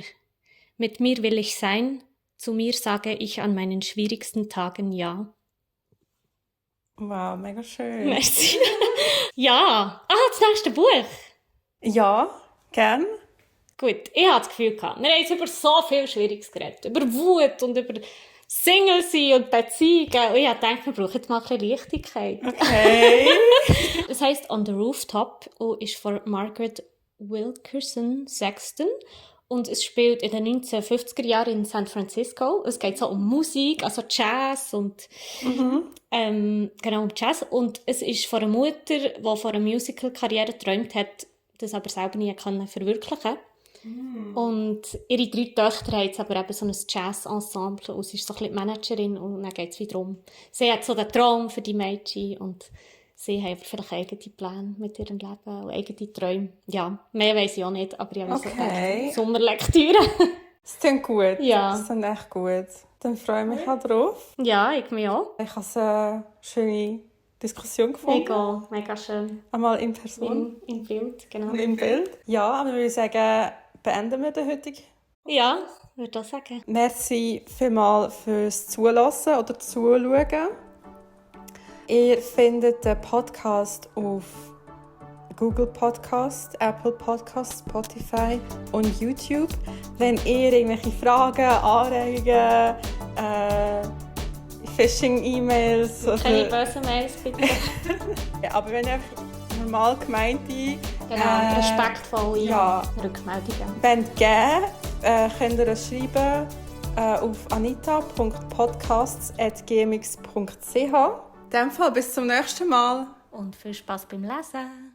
Mit mir will ich sein, zu mir sage ich an meinen schwierigsten Tagen Ja. Wow, mega schön. Merci. Ja. Das nächste Buch. Ja, gern. Gut, ich hatte das Gefühl gehabt, wir haben jetzt über so viel Schwieriges geredet. Über Wut und über Single sein und Beziehungen. Und ich dachte, wir brauchen jetzt mal ein bisschen Leichtigkeit. Okay. Es heisst On the Rooftop und ist von Margaret Wilkerson Sexton. Und es spielt in den 1950er Jahren in San Francisco. Es geht so um Musik, also Jazz und genau um Jazz. Und es ist von einer Mutter, die von einer Musical-Karriere geträumt hat, das aber selber nie verwirklichen konnte. Und ihre 3 Töchter haben jetzt aber eben so ein Jazz-Ensemble und sie ist so ein bisschen die Managerin und dann geht es wieder um. Sie hat so den Traum für die Mädchen und sie haben vielleicht eigene Pläne mit ihrem Leben und eigene Träume. Ja, mehr weiss ich auch nicht, aber ich habe so gedacht, Sommerlektüre. Das klingt gut. Ja. Das klingt echt gut. Dann freue ich mich auch drauf. Ja, ich mich auch. Ich habe eine schöne Diskussion gefunden. Mega schön. Einmal in Person. Im Bild, genau. Und im Bild. Ja, aber ich würde sagen, beenden wir den heutigen. Ja, würde auch sagen. Merci vielmals fürs Zulassen oder Zuschauen. Ihr findet den Podcast auf Google Podcast, Apple Podcast, Spotify und YouTube. Wenn ihr irgendwelche Fragen, Anregungen, Phishing-E-Mails oder... Keine bösen Mails, bitte. Ja, aber wenn ihr normal gemeinte... Genau, respektvolle ja, Rückmeldungen. Wenn ihr könnt ihr es schreiben auf anita.podcasts@gmx.ch. In dem Fall bis zum nächsten Mal. Und viel Spaß beim Lesen.